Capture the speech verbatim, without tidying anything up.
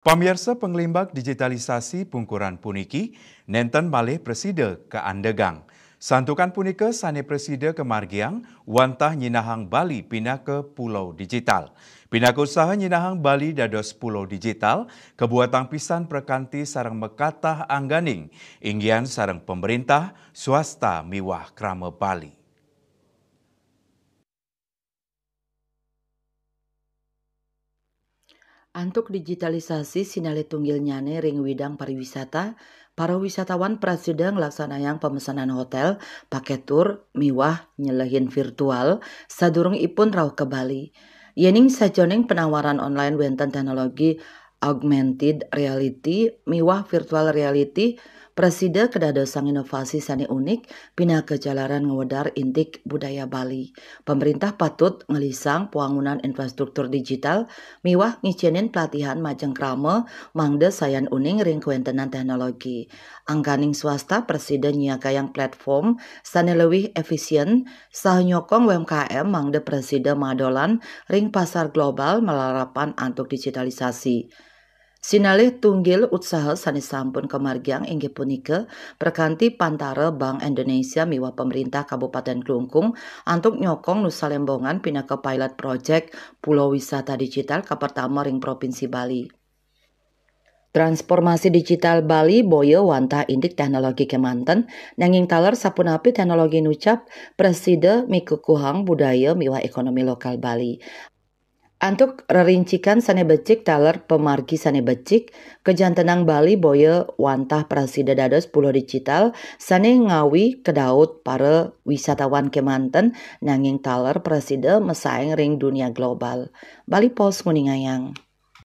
Pamiarsa, panglimbak digitalisasi pungkuran puniki nénten malih prasida kaandegang. Santukan punika sané prasida kamargiang wantah nyinahang Bali pinaka pulo digital. Pinaka usaha nyinahang Bali dados pulo digital, kabuatang pisan prakanti sareng makatah angganing inggihan sareng pamréntah, swasta miwah krama Bali. Antuk digitalisasi sinalih tunggilnyané ring widang pariwisata, para wisatawan prasida nglaksanayang pamesenan hotél, pakét tur, miwah nyelehin virtual sadurungipun rauh ka Bali. Yéning sajeroning penawaran online wénten teknologi augmented reality miwah virtual reality, prasida kadadosang inovasi sané unik pinaka jalaran ngwedar indik budaya Bali. Pamréntah patut nglisang pawangunan infrastruktur digital miwah ngicénin pelatihan majeng krama mangda sayan uning ring kawéntenan teknologi. Angganing swasta prasida nyiagayang platform sané luwih éfisien saha nyokong U M K M mangda prasida madolan ring pasar global malarapan antuk digitalisasi. Sinalih tunggil usaha sané sampun kamargiang inggih punika prakanti pantara Bank Indonesia miwah pamréntah Kabupatén Klungkung antuk nyokong Nusa Lembongan pinaka pilot project Pulau Wisata Digital kapertama ring Provinsi Bali. Transformasi digital Bali boya wantah indik teknologi kémanten, nanging taler sapunapi teknologi nucap prasida mikukuhang budaya miwah ékonomi lokal Bali. Antuk rerincikan sané becik taler pamargi sané becik, kajantenang Bali boya wantah prasida dados pulo digital sané ngawi kadaut para wisatawan kémanten, nanging taler prasida masaing ring dunia global. Bali Post nguningayang.